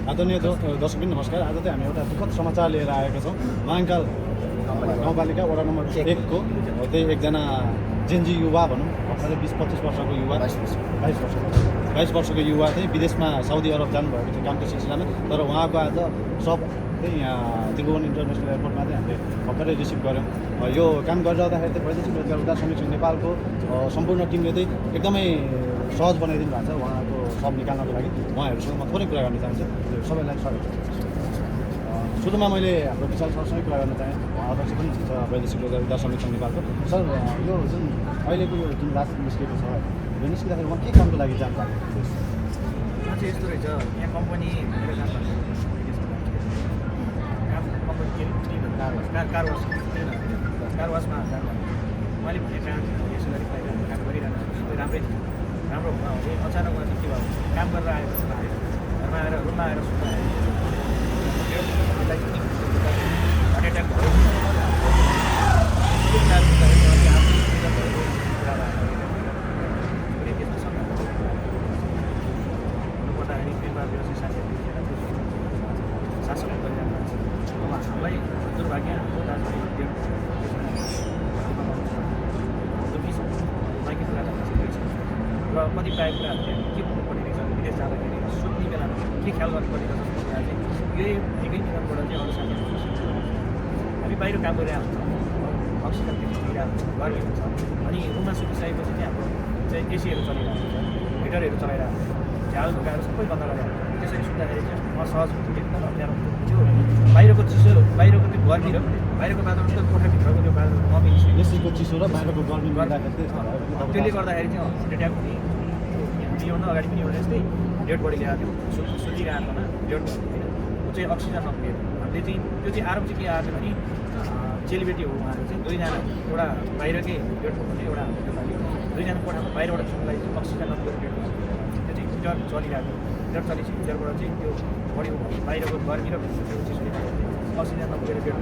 आदरणीय दर्शकबिन नमस्कार। आज चाहिँ हामी एउटा दुःखद समाचार लिएर आएका छौँ। महाङ्काल गाउँपालिका वडा नम्बर 1 को त्यही एकजना जेन्जी युवा भनौँ, भर्खरै 20-25 वर्षको युवा, 22 वर्षको युवा चाहिँ विदेशमा साउदी अरब जानुभएको थियो कामको सिलसिलामा। तर उहाँको आज सब चाहिँ यहाँ त्रिभुवन इन्टरनेसनल एयरपोर्टमा चाहिँ हामीले भर्खरै रिसिभ गऱ्यौँ। यो काम गरिरहँदाखेरि चाहिँ वैदेशिक रोजगार उद्धार समिति नेपालको सम्पूर्ण टिमले चाहिँ एकदमै सहज बनाइदिनु भएको छ उहाँको सब निकाल्नको लागि। उहाँहरूसँग म थोरै कुरा गर्न चाहन्छु। सबैलाई स्वागत छ। सुरुमा मैले हाम्रो विशाल सरसँगै कुरा गर्न चाहेँ। उहाँ अध्यक्ष पनि हुनुहुन्छ वैदेशिक रोजगार उद्धार समिति नेपालको। सर, यो जुन अहिलेको यो जुन राजनीति निस्केको छ, यो निस्किँदाखेरि उहाँ के कामको लागि जानु भएको चाहिँ यस्तो रहेछ, यहाँ कम्पनी मेरो काम गर्छ, कम्पनी के कारवासमा मैले भने काम यसो गरी काम गरिरहेको सबै राम्रै थियो, राम्रो हुँदा हुँदै अचानक चाहिँ के भयो, काम गरेर आएको जस्तो लाग्यो। घरमा आएर रुममा आएर सुत्दा हार्ट एट्याक भयो। हुनुपर्दाखेरि व्यापार व्यवसाय साथीहरू शासन गरिरहेको छ। हामीलाई दुर्भाग्य हाम्रो दार्जिलिङ बाँकी कुरा र कतिपय कुराहरू के भन्नुपर्ने रहेछ विदेश जाँदाखेरि सोध्ने बेलामा के ख्याल गर्नुपर्ने रहेछ भन्दा चाहिँ यही एकै दिनबाट चाहिँ अरू साथीहरू हामी बाहिर काम गरिरहेको हुन्छ, अक्सिजन दिइरहेको हुन्छ, गर्मी हुन्छ। अनि रुममा सुतिसकेपछि चाहिँ हाम्रो चाहिँ एसीहरू चलिरहेको हुन्छ, हिटरहरू चलाइरहेको हुन्छ, झ्याल ढुकाएर सबै बन्द गरेर त्यसरी सुत्दाखेरि चाहिँ असहज हुन्छ, एकदम अप्ठ्यारो हुन्छ। त्यो बाहिरको चिसो, बाहिरको त्यो गर्मी र बाहिरको वातावरण त कोठाभित्रको त्यो वातावरण नमिल्छ। एसीको चिसो र बाहिरको गर्मी गर्दाखेरि त्यसले गर्दाखेरि चाहिँ हार्ट एट्याक हुने। योभन्दा अगाडि पनि एउटा यस्तै डेड बडी ल्याएको थियो, सुतिरहेकोमा डेड बडी होइन, ऊ चाहिँ अक्सिजन नपुगेर हामीले चाहिँ त्यो चाहिँ आरोप चाहिँ के आएको थियो भने चेलीबेटी हो उहाँहरू चाहिँ दुईजना, एउटा बाहिरकै डेड हुने, एउटा हाम्रो नेपाली, दुईजना कोठामा बाहिरबाट छुट्टलाई अक्सिजन नपुगेर डेड भयो। त्यो चाहिँ हिटर चलिरहेको, हिटर चलेपछि हिटरबाट चाहिँ त्यो बडी बाहिरको गर्मी र त्यो चिसोले अक्सिजन नपुगेर डेड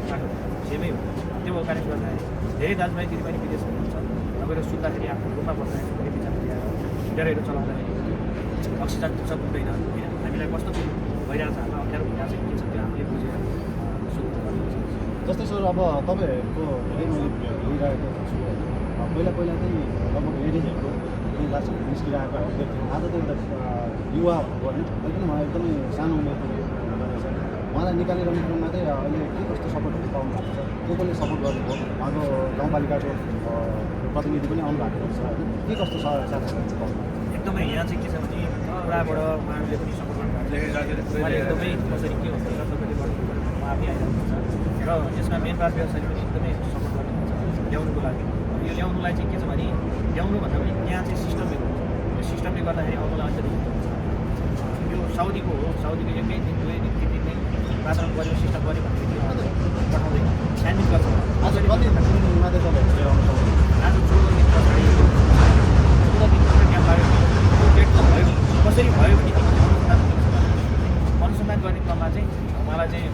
बाटो सेमै हो। त्यो कारणले गर्दाखेरि धेरै दाजुभाइ दिदीबहिनी विदेशमा हुनुहुन्छ, नगएर सुत्दाखेरि आफ्नो रुममा बस्दाखेरि धेरै बिचमा ल्याएर हिटरहरू चलाउँदाखेरि अक्सिजन पुग्छ पुग्दैन होइन, हामीलाई कस्तो भइरहेको छ, हामीलाई अप्ठ्यारो भइरहेको छ के छ त्यो हामीले बुझेर जस्तै सर अब तपाईँहरूको धेरै मैले हेरिरहेको छु। पहिला चाहिँ लगभग लेडिजहरूको केही राजनीति निस्किरहेको देख्थ्यौँ। आज चाहिँ एउटा युवा भएको होइन, एकदम एकदमै सानो उमेरको रहेछ। उहाँलाई निकालिरहने क्रममा चाहिँ अहिले के कस्तो सपोर्टहरू पाउनु भएको छ, को कसले सपोर्ट गर्नुभयो, उहाँको गाउँपालिकाको प्रतिनिधि पनि आउनु भएको छ होइन, के कस्तो साथीहरू पाउनु एकदमै यहाँ चाहिँ के छ भने पुराबाट उहाँहरूले पनि सपोर्ट गर्नुभएको छ। उहाँले एकदमै कसरी के हुन्छ तपाईँले गर्नु उहाँ आफै आइरहेको छ र यसमा मेन पार्ट व्यवसायले पनि एकदमै सपोर्ट गर्नुहुन्छ ल्याउनुको लागि। यो ल्याउनुलाई चाहिँ के छ भने ल्याउनु भन्दा पनि यहाँ चाहिँ सिस्टमले हुन्छ, यो सिस्टमले गर्दाखेरि आउनुलाई अलिकति यो साउदीको हो, साउदीको एकै दिन 2 दिन 3 दिन नै वातावरण गरेर सिस्टम गऱ्यो भनेदेखि पठाउँदैन, छानबिन गर्छ। आज कति मात्रै तपाईँहरू आज 14 दिन पछाडि 14 दिन क्याम्प लाग्यो। त्यो डेट त भयो, कसरी भयो भने अनुसन्धान गर्ने क्रममा चाहिँ उहाँलाई चाहिँ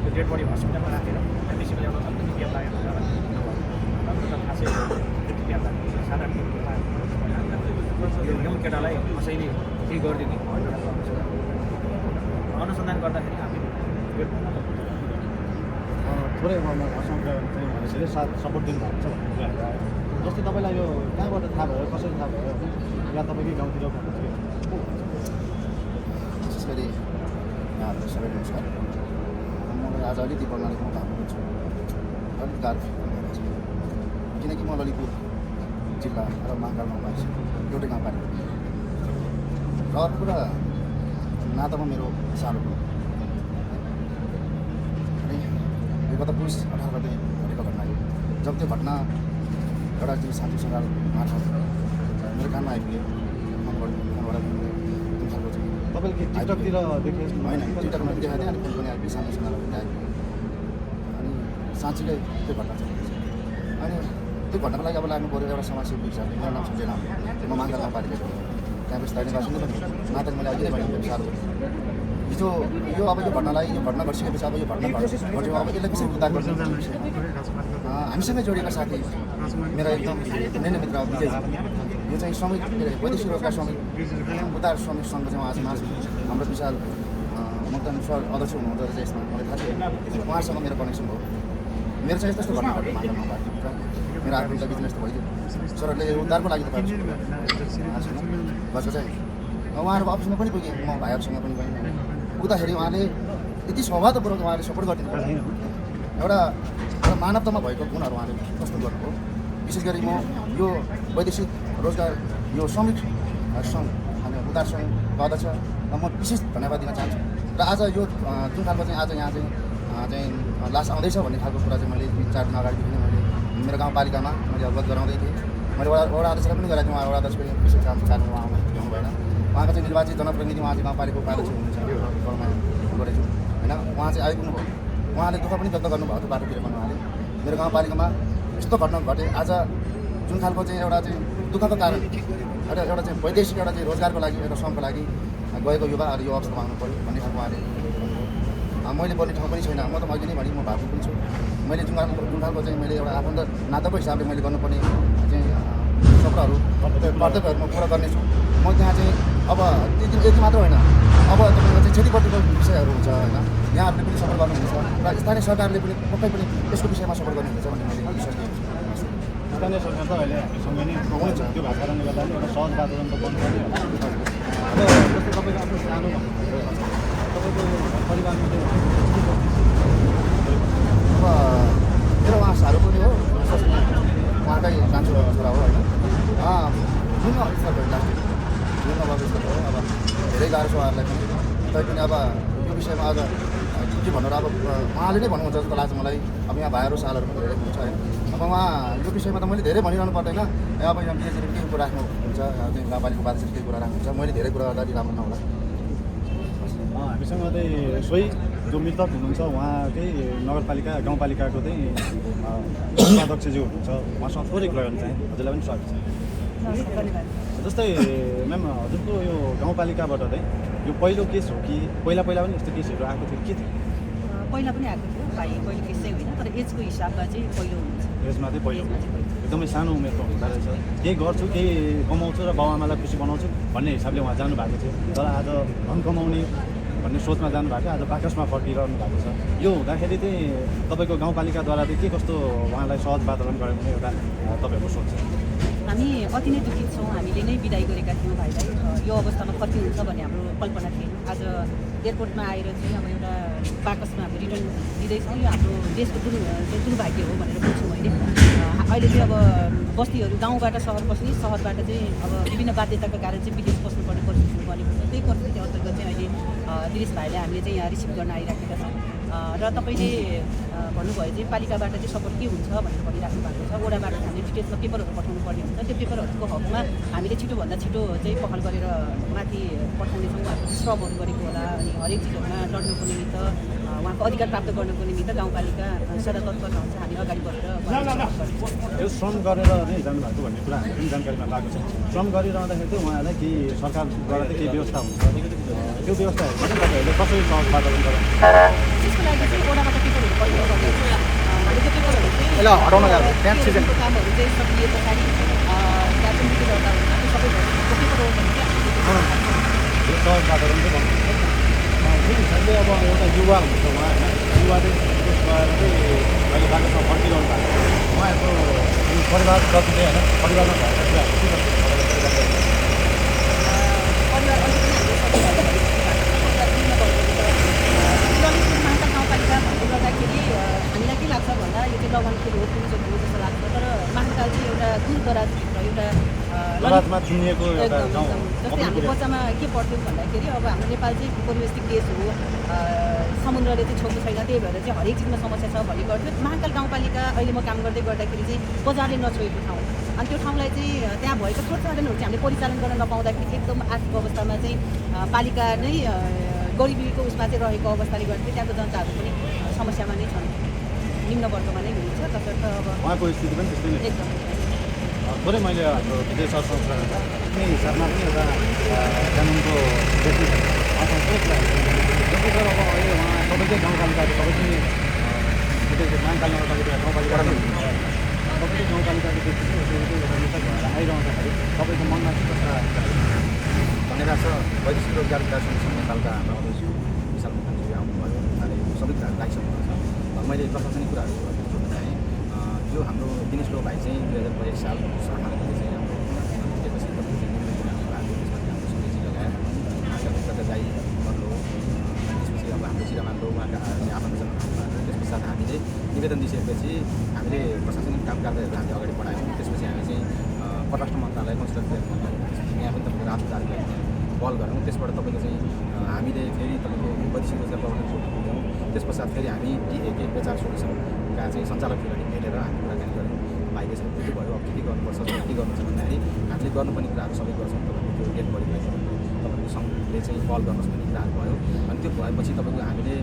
त्यो डेड बडी हस्पिटलमा राखेर एमबिसीमा ल्याउन अलिकति क्याम्प लागेको छ। खासै त्यति क्याम्प लाग्यो, 7-8 दिन लाग्यो। यो यङ केटालाई कसैले केही गरिदिने अनुसन्धान गर्दाखेरि हामी थोरै धेरै साथ सपोर्ट दिनुभएको छ भन्ने कुराहरू आयो। जस्तै तपाईँलाई यो कहाँबाट थाहा भयो, कसरी थाहा भयो या तपाईँकै गाउँतिर विशेष गरी यहाँहरू सबै नमस्कार। मलाई आज अलिकति बङ्गालीको म भएको छु, अलिक गाह्रो फिल भइरहेको छ किनकि म ललितपुर जिल्ला र महाङ्काल गाउँपालिका एउटै गाउँपालिका र अर्को कुरा नातामा मेरो सानो अनि यो गत पुस 18 गते घटेको घटना हो। जब त्यो घटना एउटा चाहिँ शान्ति सञ्जाल मार्फत मेरो कानमा आइपुग्यो, फोनबाट तपाईँले टिकटकतिर देखेँ होइन, टिकटकमा देखाएको थिएँ। अनि फोन पनि आइपुग्यो, शान्ति सञ्जाल पनि आइपुग्यो। अनि साँच्चीकै त्यो घटना चाहिँ अनि त्यो घटनाको लागि अब लाग्नु पऱ्यो एउटा समाजसेवी हिसाबले। मेरो नाम सञ्जय लामा, म महाङ्काल गाउँपालिका छु, त्यहाँको स्थानीय बासिन्दा पनि नाटक मैले अघि नै भने साह्रो हिजो यो अब यो घटनालाई यो घटना घटिसकेपछि अब यो घटना घट्यो अब यसलाई कसरी उद्धार गर्छ हामीसँगै जोडिएका साथी मेरा एकदम मित्र विजय यो चाहिँ श्रमिक के अरे वैदेशिक रोजगार श्रमिक उदार श्रमिक सङ्घ चाहिँ उहाँ चाहिँ हाम्रो विशाल मक्तान सर अध्यक्ष हुनुहुँदो रहेछ यसमा मलाई थाहा थियो उहाँसँग मेरो कनेक्सन भयो मेरो चाहिँ यस्तो घटना घट्यो मान्छेमा मेरो आफ्नो त बिचमा यस्तो भइदियो सरहरूले उद्धारको लागि त गर्छ चाहिँ उहाँहरूको अफिसमा पनि पुगेँ म भाइहरूसँग पनि गएँ पुग्दाखेरि उहाँले यति स्वभावपूर्वक उहाँले सपोर्ट गरिदिनु एउटा मानवतामा भएको गुणहरू उहाँले प्रस्तुत गर्नुभयो विशेष गरी म यो वैदेशिक रोजगार यो श्रमिक सङ्घ अनि उदार सङ्घको अध्यक्ष म विशेष धन्यवाद दिन चाहन्छु र आज यो जुन खालको चाहिँ आज यहाँ चाहिँ लास आउँदैछ भन्ने खालको कुरा चाहिँ मैले 3-4 दिन अगाडिदेखि नै मैले मेरो गाउँपालिकामा मैले अवगत गराउँदै थिएँ मैले वडा अध्यक्षलाई पनि गराएको थिएँ उहाँ वडा अध्यक्ष पनि विशेष काम चाहनु उहाँ आउनु भएन उहाँको चाहिँ निर्वाचित जनप्रतिनिधि उहाँ चाहिँ गाउँपालिका उपाध्यक्ष हुनुहुन्छ गाउँमा गरेछु होइन उहाँ चाहिँ आइपुग्नु भयो उहाँले दुःख पनि व्यक्त गर्नुभयो त्यो बाटोतिर पनि उहाँले मेरो गाउँपालिकामा यस्तो घटना घटे आज जुन खालको चाहिँ एउटा चाहिँ दुःखको कारण एउटा चाहिँ वैदेशिक एउटा चाहिँ रोजगारको लागि एउटा श्रमको लागि गएको युवाहरू यो अवस्थामा आउनु पऱ्यो भन्ने खालको उहाँले मैले बोल्ने ठाउँ पनि छैन म त मैले नै भने म भावुक पनि छु मैले जुन खालको चाहिँ मैले एउटा आफन्त नाताको हिसाबले मैले गर्नुपर्ने चाहिँ सपनाहरू कर्तव्यहरू म पुरा गर्नेछु म त्यहाँ चाहिँ अब यति मात्र होइन अब तपाईँको चाहिँ क्षतिपूर्तिको विषयहरू हुन्छ होइन यहाँहरूले पनि सपोर्ट गर्नुहुन्छ र स्थानीय सरकारले पनि पक्कै पनि यसको विषयमा सपोर्ट गर्नुहुन्छ भन्ने मैले विश्वास गर्छु स्थानीय सरकार त अहिले हामीसँगै नै हुन्छ त्यो भएको कारणले गर्दा एउटा सहज वातावरण त बन्द गर्ने होला अब जस्तै तपाईँको आफ्नो सानो तपाईँको परिवारमा चाहिँ अब मेरो उहाँ साह्रो पनि हो उहाँकै कान्छो छोरा हो होइन जुन स्तरको लास्ट जुन अवस्था हो अब धेरै गाह्रो छ उहाँहरूलाई पनि तैपनि अब यो विषयमा आज के भन्नु र अब उहाँले नै भन्नुहुन्छ जस्तो लाग्छ मलाई अब यहाँ भाइहरू सालहरू पनि धेरै हुन्छ होइन अब उहाँ यो विषयमा त मैले धेरै भनिरहनु पर्दैन अब यहाँ विदेशहरू केही कुरा राख्नुहुन्छ गाउँपालिकाको बाध्यता केही कुरा राख्नुहुन्छ मैले धेरै कुरा गर्दाखेरि राम्रो नहोला हामीसँग चाहिँ सोही जो मृतक हुनुहुन्छ उहाँकै नगरपालिका गाउँपालिकाको चाहिँ उपाध्यक्षज्यू हुनुहुन्छ उहाँसँग थोरै कुरा गर्न चाहेँ हजुरलाई पनि स्वागत छ जस्तै म्याम हजुरको यो गाउँपालिकाबाट चाहिँ यो पहिलो केस हो कि पहिला पनि यस्तो केसहरू आएको थियो के थियो पहिला पनि आएको थियो भाइ पहिलो केस चाहिँ होइन तर एजको हिसाबमा चाहिँ पहिलो हुन्छ यसमा चाहिँ पहिलो एकदमै सानो उमेरको हुँदो रहेछ केही गर्छु केही कमाउँछु र बाउआमालाई खुसी बनाउँछु भन्ने हिसाबले उहाँ जानुभएको थियो तर आज धन कमाउने भन्ने सोचमा जानुभएको आज बाकसमा फर्किरहनु भएको छ यो हुँदाखेरि चाहिँ तपाईँको गाउँपालिकाद्वारा चाहिँ के कस्तो उहाँलाई सहज वातावरण गऱ्यो भने एउटा तपाईँहरूको सोच छ हामी अति नै दुखित छौँ हामीले नै बिदाई गरेका थियौँ भाइलाई यो अवस्थामा फर्किनुहुन्छ भन्ने हाम्रो कल्पना थिएन आज एयरपोर्टमा आएर चाहिँ अब एउटा बाकसमा हामी रिटर्न दिँदैछौँ यो हाम्रो देशको दुर्भाग्य हो भनेर बुझ्छु मैले अहिले चाहिँ अब बस्तीहरू गाउँबाट सहर बस्ने सहरबाट चाहिँ अब विभिन्न बाध्यताका कारण चाहिँ विदेश बस्नुपर्ने परिस्थिति बनेको छ त्यही परिस्थिति अन्तर्गत चाहिँ अहिले दिनेश भाइले हामीले चाहिँ यहाँ रिसिभ गर्न आइराखेका छौँ र तपाईँले भन्नुभयो चाहिँ पालिकाबाट चाहिँ सपोर्ट के हुन्छ भनेर भनिराख्नु भएको छ वडाबाट हामीले डिटेल्समा पेपरहरू पठाउनु पर्ने हुन्छ त्यो पेपरहरूको हकमा हामीले छिटोभन्दा छिटो चाहिँ पहल गरेर माथि पठाउनेछौँ उहाँको श्रमहरू गरेको होला अनि हरेक चिजहरूमा लड्नको निमित्त उहाँको अधिकार प्राप्त गर्नको निमित्त गाउँपालिका सदा तत्पर रहन्छ हामी अगाडि बढेर यो श्रम गरेर नै जानुभएको भन्ने कुरा हामी पनि जानकारीमा पाएको छ श्रम गरिरहँदाखेरि चाहिँ उहाँलाई केही सरकारद्वारा चाहिँ केही व्यवस्था हुन्छ त्यो व्यवस्थाहरू पनि तपाईँहरूले कसरी सहज वातावरण गराउनु त्यसको लागि चाहिँ वडाबाट पेपरहरू पठाउनु पर्ने हुन्छ हामीले त्यो पेपरहरू चाहिँ कामहरू चाहिँ सकिए पछाडि त्यहाँ चाहिँ मृत्यु दर्ता हुन्छ त्यो सबै पेपर हो भने चाहिँ यो सहज वातावरण चाहिँ बनाउनु जुन हिसाबले अब एउटा युवा हुन्छ उहाँ होइन युवा चाहिँ विदेश गएर चाहिँ अहिले बाटोमा फर्किरहनु भएको उहाँहरूको परिवार जति चाहिँ होइन परिवारमा भएका कुराहरू के महाकाल गाउँपालिका भन्दै गर्दाखेरि हामीलाई के लाग्छ भन्दा यो चाहिँ लगन खेल हो पुरुषहरू हो जस्तो लाग्छ तर महाकाल चाहिँ एउटा दूरदराजभित्र एउटा लडातमा चुनिएको एउटा गाउँ जस्तै हामी बच्चामा के पढ्थ्यौँ भन्दाखेरि अब हाम्रो नेपाल चाहिँ परिवेशिक देश हो समुद्रले चाहिँ छोएको छैन त्यही भएर चाहिँ हरेक चिजमा समस्या छ भन्ने गर्थ्यो महाकाल गाउँपालिका अहिले म काम गर्दै गर्दाखेरि चाहिँ बजारले नछोएको ठाउँ अनि त्यो ठाउँलाई चाहिँ त्यहाँ भएको स्रोत साधनहरू चाहिँ हामीले परिचालन गर्न नपाउँदाखेरि एकदम आर्थिक अवस्थामा चाहिँ पालिका नै गरिबीको उसमा चाहिँ रहेको अवस्थाले गर्दाखेरि त्यहाँको जनताहरू पनि समस्यामा नै छन् निम्न वर्गमा नै हुनुहुन्छ तसर्थ अब उहाँको स्थिति पनि त्यस्तै नै एकदम थोरै मैले हाम्रो विदेश संस्था कुनै हिसाबमा पनि एउटा कानुनको व्यक्ति थोरै कुरा जस्तो तर अब अहिले उहाँ सबैकै गाउँपालिकाहरू सबैकै महाकाल नगरपालिका गाउँपालिका सबैकै गाउँपालिकाको व्यक्ति एउटा नेता भएर पाइरहँदाखेरि तपाईँको मनमा के कस्ता धन्यवाद छ। वैदेशिक रोजगार विकास समिति नेपालका हाम्रो अध्यक्ष विशाल मुखर्जी आउनुभयो, उहाँले सबै कुराहरू राखिसक्नु छ। मैले प्रशासनिक कुराहरू जोड्न चाहेँ। यो हाम्रो दिनेश लो भाइ चाहिँ 2022 साल सरकारले चाहिँ हाम्रो त्यसपछि तपाईँको चाहिँ निर्णय दिनु भएको, त्यसपछि हाम्रो समिति लगायत उहाँका दाई मल्लो, त्यसपछि अब हाम्रो जिरामान्लो उहाँका आफन्तजन हुनुभएको। त्यस पश्चात हामीले निवेदन दिइसकेपछि हामीले प्रशासनिक काम कारबाहीहरू हामीले अगाडि बढायौँ। त्यसपछि हामी चाहिँ परराष्ट्र मन्त्रालय कन्सुलर त्यसपछि यहाँ पनि तपाईँको राजदूतहरूलाई कल गऱ्यौँ। त्यसबाट तपाईँको चाहिँ हामीले फेरि तपाईँको वैदेशिक रोजगार प्रबन्धन बोर्ड पुग्यौँ। त्यस पश्चात फेरि हामी DAK HR सोल्युसनका चाहिँ सञ्चालकहरूलाई भेटेर हामी कुराकानी गऱ्यौँ। भाइले चाहिँ के भयो, अब के गर्नुपर्छ, के गर्नु छ भन्दाखेरि हामीले गर्नुपर्ने कुराहरू सबै गर्छौँ। तपाईँको त्यो डेट बढीलाई तपाईँको सङ्घले चाहिँ कल गर्नुहोस् भन्ने कुराहरू भयो। अनि त्यो भएपछि तपाईँको हामीले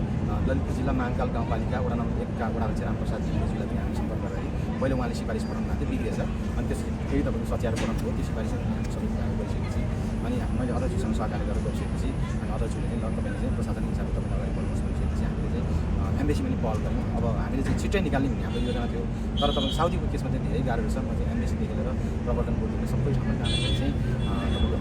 ललितपुर जिल्ला महाकाल गाउँपालिका वडा नम्बर 1 का वडा अध्यक्ष रामप्रसाद जीज्यूलाई पनि हामी सम्पर्क गर्दाखेरि पहिले उहाँले सिफारिस पठाउनु भएको थियो, बिग्रिएछ। अनि त्यसपछि फेरि तपाईँको सच्याएर पठाउनु भयो। त्यो सिफारिसहरू हामी सबै कुराहरू गरिसकेपछि अनि मैले अध्यक्षसँग सहकारी गरेर गरिसकेपछि अनि अध्यक्षले चाहिँ ल तपाईँले चाहिँ प्रशासनिक हिसाबले तपाईँले अगाडि बढ्नुहोस् भनिसकेपछि हामीले चाहिँ एम्बेसीमा पनि पहल गऱ्यौँ। अब हामीले चाहिँ छिट्टै निकाल्ने भन्ने हाम्रो योजना थियो, तर तपाईँको साउदीको केसमा चाहिँ धेरै गाह्रो रहेछ। म चाहिँ एम्बेसीदेखि लिएर प्रवर्तन बोर्डदेखि सबै ठाउँमा जाँदाखेरि चाहिँ तपाईँको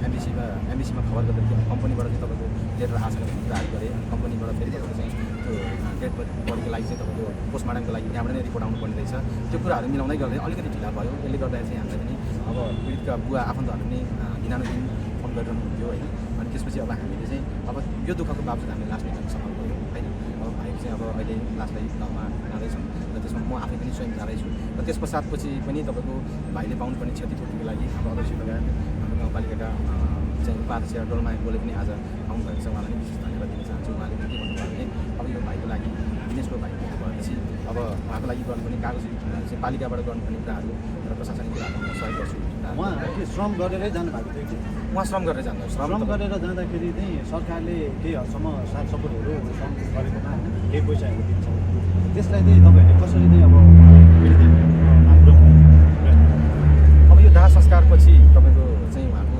एम्बेसीमा खबर गर्दा थियो। कम्पनीबाट चाहिँ तपाईँको लेटर आएको छैन भन्ने कुराहरू गरेँ। अनि कम्पनीबाट फेरि तपाईँको चाहिँ त्यो डेड बडीको लागि चाहिँ तपाईँको पोस्टमार्टमको लागि त्यहाँबाट नै रिपोर्ट आउनुपर्ने रहेछ। त्यो कुराहरू मिलाउँदै गर्दै अलिकति ढिला भयो। यसले गर्दाखेरि चाहिँ हामीलाई पनि अब पीडितका बुवा आफन्तहरूले पनि दिनानुदिन फोन गरिरहनु हुन्थ्यो होइन। अनि त्यसपछि अब हामीले चाहिँ अब यो दुःखको बावजुद हामीले लास्ट निकाल्न सफल गऱ्यौँ होइन। अब भाइको चाहिँ अब अहिले लास्टलाई गाउँमा लाँदैछौँ र त्यसमा म आफै पनि स्वयं जाँदैछु। र त्यस पश्चातपछि पनि तपाईँको भाइले पाउनुपर्ने क्षतिपूर्तिको लागि हाम्रो अध्यक्ष लगायत हाम्रो गाउँपालिकाका चाहिँ उपाध्यक्ष डोलमा बोले पनि आज आउनुभएको छ। उहाँलाई पनि विशेष धन्यवाद दिन चाहन्छु। उहाँले पनि के भन्नुभयो भने अब यो भाइको लागि दिनेशको भाइ भएपछि अब उहाँको लागि गर्नुपर्ने कागजी चाहिँ पालिकाबाट गर्नुपर्ने कुराहरू र प्रशासनिक कुराहरू म सहयोग गर्छु। उहाँ के श्रम गरेरै जानुभएको थियो कि उहाँ श्रम गरेर जानुभयो। श्रम गरेर जाँदाखेरि चाहिँ सरकारले केही हदसम्म साथ सपोर्टहरू श्रम गरेकोमा केही पैसाहरू दिन्छ। त्यसलाई चाहिँ तपाईँहरूले कसरी चाहिँ अब अब यो दाह संस्कारपछि तपाईँको चाहिँ उहाँको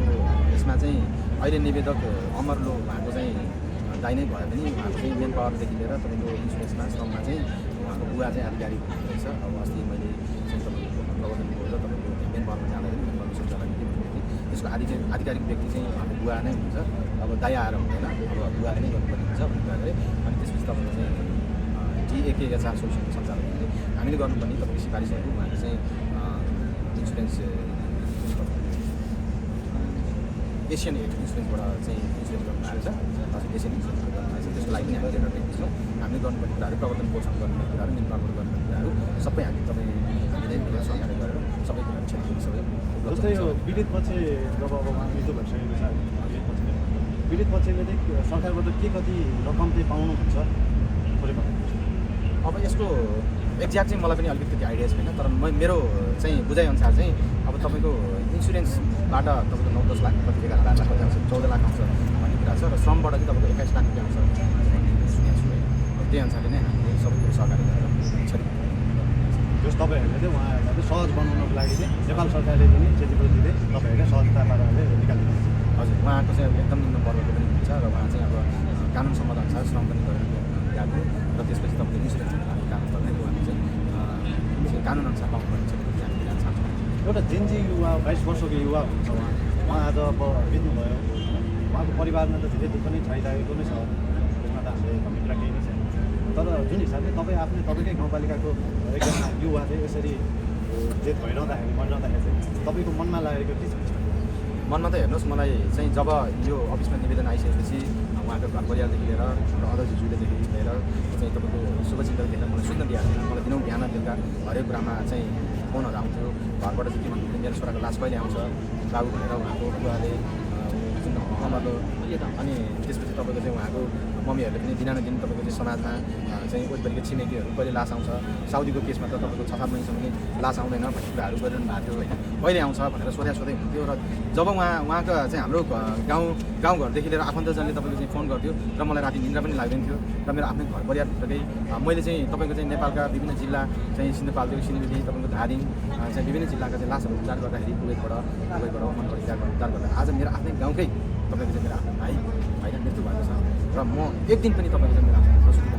यसमा चाहिँ अहिले निवेदक अमर लो उहाँको चाहिँ दाइ नै भयो भने उहाँको चाहिँ मेन पावरदेखि लिएर तपाईँको इन्सुरेन्समा श्रममा चाहिँ उहाँको बुवा चाहिँ आधिकारिक हुनुहुँदैछ। अब अस्ति मैले चाहिँ तपाईँको प्रवर्तन बोर्ड र तपाईँको मेन पावरमा जाँदाखेरि मेन पावर शौचालय के भन्नु थिएँ त्यसको आधिकारिक व्यक्ति चाहिँ उहाँको बुवा नै हुन्छ। अब दाइ आएर हुँदैन, अब बुवाले नै गर्नुपर्ने हुन्छ भन्ने कुरा गरेँ। अनि त्यसपछि तपाईँको चाहिँ DAK HR सोल्युसनको सञ्चालकहरूले हामीले गर्नुपर्ने तपाईँको सिफारिसहरू उहाँले चाहिँ इन्सुरेन्स एसियन इन्सुरेन्सबाट चाहिँ इन्सुरेन्स गर्नु आएको छ। एसियन इन्सुरेन्सबाट गर्नु आएको छ। त्यसको लागि पनि हामीले लेटर दिन्छौँ। हामीले गर्नुपर्ने कुराहरू प्रवर्तन पोषण गर्नुपर्ने कुराहरू निर्माणबाट गर्नुपर्ने कुराहरू सबै हामीले मिलेर सहकारी गरेर सबै कुराहरू क्षतिपूर्ति सबै जस्तै यो पीडित पक्ष जब अब उहाँ मृत्यु भइसकेको छ पीडित पक्षले चाहिँ सरकारबाट के कति रकम चाहिँ पाउनुहुन्छ थोरै भन्नुहुन्छ? अब यसको एक्ज्याक्ट चाहिँ मलाई पनि अलिकति त्यति आइडिया छैन, तर मेरो चाहिँ बुझाइअनुसार चाहिँ अब तपाईँको इन्सुरेन्सबाट तपाईँको 9-10 लाख कति 11 लाख कति आउँछ, 14 लाख आउँछ भन्ने कुरा छ। र श्रमबाट चाहिँ तपाईँको 21 लाख रुपियाँ आउँछ भन्ने सुनेको छु है। त्यही अनुसारले नै हामीले सबै कुरो सहकारी गरेर जस तपाईँहरूले चाहिँ उहाँहरूलाई चाहिँ सहज बनाउनको लागि चाहिँ नेपाल सरकारले पनि क्षतिपूर्ति चाहिँ तपाईँहरूले सहजता पाराले निकालिदिनुहुन्छ। हजुर, उहाँको चाहिँ एकदम निम्न वर्गको पनि हुन्छ र उहाँ चाहिँ अब कानुन सम्मत अनुसार श्रम पनि गरेर गएको र त्यसपछि तपाईँको इन्सुरेन्स काम गर्दाखेरि उहाँले चाहिँ कानुन अनुसार पाउनुपर्ने क्षतिपूर्ति हामी दिन चाहन्छौँ। एउटा जेन्जी युवा 22 वर्षको युवा हुन्छ उहाँ आज अब बित्नुभयो। उहाँको परिवारमा त धेरै दुःख नै छाइरहेको नै छ, त्यसमा त हामीले कमिटरा केही नै छैन। तर जुन हिसाबले तपाईँ आफूले तपाईँकै गाउँपालिकाको एकजना युवा चाहिँ यसरी जेठ भइरहँदाखेरि मरिरहँदाखेरि चाहिँ तपाईँको मनमा लागेको के छ? मनमा त हेर्नुहोस्, मलाई चाहिँ जब यो अफिसमा निवेदन आइसकेपछि उहाँको घर परिवारदेखि लिएर हाम्रो अध्यक्षज्यूलेदेखि लिएर चाहिँ तपाईँको शुभचिन्तकदेखि लिएर मलाई सुन्न दिइहाल्दैन। मलाई दिनौँ बिहान बेलुका हरेक कुरामा चाहिँ फोनहरू आउँथ्यो। घरबाट चाहिँ के भन्नुहुन्थ्यो, मेरो छोराको लास कहिले आउँछ बाबु भनेर उहाँको बुवाले अमरको। अनि त्यसपछि तपाईँको चाहिँ उहाँको मम्मीहरूले पनि दिनानुदिन तपाईँको चाहिँ समाजमा चाहिँ वरिपरिको छिमेकीहरू कहिले लास आउँछ, साउदीको केसमा त तपाईँको 6-7 महिनासम्म नै लास आउँदैन भन्ने कुराहरू गरिरहनु भएको थियो होइन। कहिले आउँछ भनेर सोधै हुन्थ्यो। र जब उहाँका चाहिँ हाम्रो गाउँघरदेखि लिएर आफन्तजनले तपाईँको चाहिँ फोन गर्थ्यो र मलाई राति निन्द्रा पनि लाग्दैन थियो। र मेरो आफ्नै घर परिवारभित्रकै मैले चाहिँ तपाईँको चाहिँ नेपालका विभिन्न जिल्ला चाहिँ सिन्धुपाल्चोक, सिलिगुडी, तपाईँको धादिङ चाहिँ विभिन्न जिल्लाका चाहिँ लासहरू उद्धार गर्दाखेरि कुवेतबाट मनगढीबाट उद्धार गर्दा आज मेरो आफ्नै गाउँकै तपाईँको चाहिँ मेरो आफ्नो भाइ होइन मृत्यु भएको छ। र म एक दिन पनि तपाईँको चाहिँ मेरो आफ्नो प्रस्तुति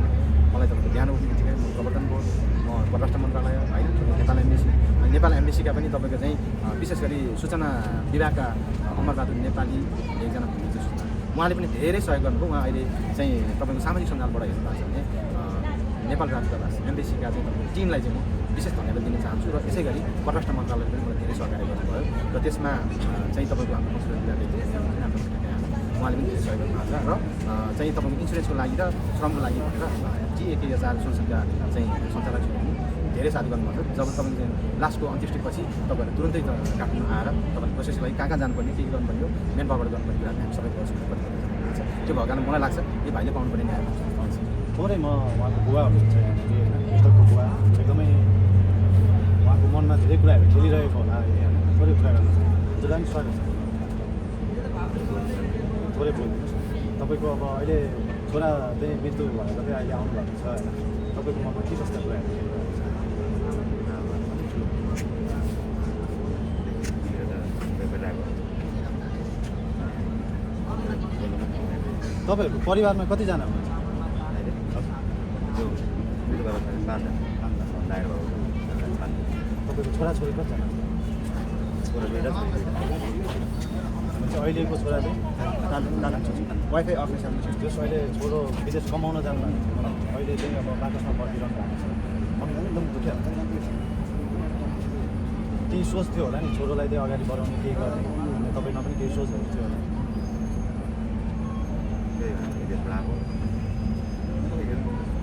मलाई तपाईँको बिहान उठ्ने बित्तिकै म प्रवर्तन बोर्ड, म परराष्ट्र मन्त्रालय होइन, नेपाल एम्बेसी अनि नेपाल एम्बेसीका पनि तपाईँको चाहिँ विशेष गरी सूचना विभागका अमरबहादुर नेपाली एकजना हुनुहुन्छ सूचना, उहाँले पनि धेरै सहयोग गर्नुभयो। उहाँ अहिले चाहिँ तपाईँको सामाजिक सञ्जालबाट हेर्नु भएको छ भने नेपाल राजदूतावास एम्बेसीका चाहिँ तपाईँको टिमलाई चाहिँ म विशेष धन्यवाद दिन चाहन्छु र यसै गरी परराष्ट्र मन्त्रालयले पनि मलाई धेरै सहकार्य गर्नुभयो र त्यसमा चाहिँ तपाईँको हाम्रो कन्सुलर विभागले उहाँले पनि धेरै सहयोग गर्नुभएको छ र चाहिँ तपाईँको इन्सुरेन्सको लागि र श्रमको लागि भनेर G1000 सोलसनका चाहिँ सञ्चालकहरू पनि धेरै साथ गर्नुभएको छ। जब तपाईँको चाहिँ लास्टको अन्त्येष्टिपछि तपाईँहरू तुरन्तै काठमाडौँ आएर तपाईँले प्रोसेसको लागि कहाँ जानुपर्ने के गर्नुपर्ने हो मेन पावरबाट गर्नुपर्ने कुरा हामी सबै गर्छौँ। त्यो भएको कारण मलाई लाग्छ यो भाइले पाउनुपर्ने न्याय हुन्छ। थोरै म उहाँको बुवा हुनुहुन्छ पुस्तकको बुवा, एकदमै उहाँको मनमा धेरै कुराहरू खेलिरहेको होला, थोरै कुरा गर्नु हजुरलाई पनि स्वागत छ। थोरै बोल्नुहोस् तपाईँको अब अहिले छोरा चाहिँ मृत्यु भएर चाहिँ अहिले आउनुभएको छ होइन, तपाईँको मनमा के कस्ता कुराहरू खेलिरहेको छ? तपाईँहरूको परिवारमा कतिजना हुनुहुन्छ? तपाईँको छोराछोरी कतिजना? अहिलेको छोरा चाहिँ वाइफाई अफिस जस अहिले छोरो विदेश कमाउन जानुभएको छ, अहिले चाहिँ अब बाकसमा पर्खिरहनु भएको छ, मम्मीलाई एकदम दुःखिया हुन्छ। केही सोच थियो होला नि छोरोलाई चाहिँ अगाडि बढाउने केही गर्ने, अनि तपाईँमा पनि केही सोचहरू थियो होला?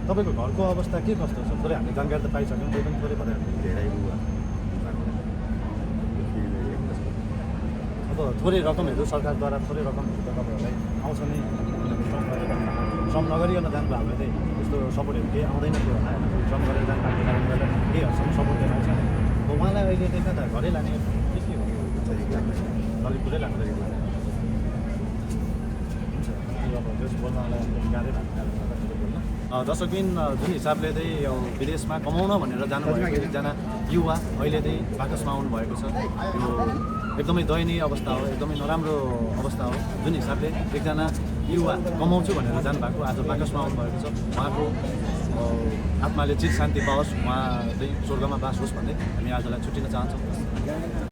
तपाईँको घरको अवस्था के कस्तो छ? थोरै हामीले जानकारी त पाइसक्यौँ, त्यही पनि थोरै बताइहाल्नु। अब थोरै रकमहरू सरकारद्वारा थोरै रकमहरू त तपाईँहरूलाई आउँछ नै, श्रम नगरिकन जानुभयो हामीले चाहिँ त्यस्तो सपोर्टहरू केही आउँदैन थियो होला होइन, श्रम गरेर जानुभएको कारणले गर्दा केही हदसम्म सपोर्ट दिएर आउँछ। अब उहाँलाई अहिले चाहिँ कता घरै लाने के हो? ललितपुरै लानु हुन्छ, अब जस बोल्नलाई गाह्रै भएको दर्शकबिन जुन हिसाबले चाहिँ यो विदेशमा कमाउन भनेर जानुभएको एकजना युवा अहिले चाहिँ बाकसमा आउनुभएको छ, यो एकदमै दयनीय अवस्था हो, एकदमै नराम्रो अवस्था हो। जुन हिसाबले एकजना युवा कमाउँछु भनेर जानुभएको आज बाकसमा आउनुभएको छ, उहाँको आत्माले चिर शान्ति पाओस्, उहाँ चाहिँ स्वर्गमा बास होस् भन्दै हामी आजलाई छुट्टिन चाहन्छौँ।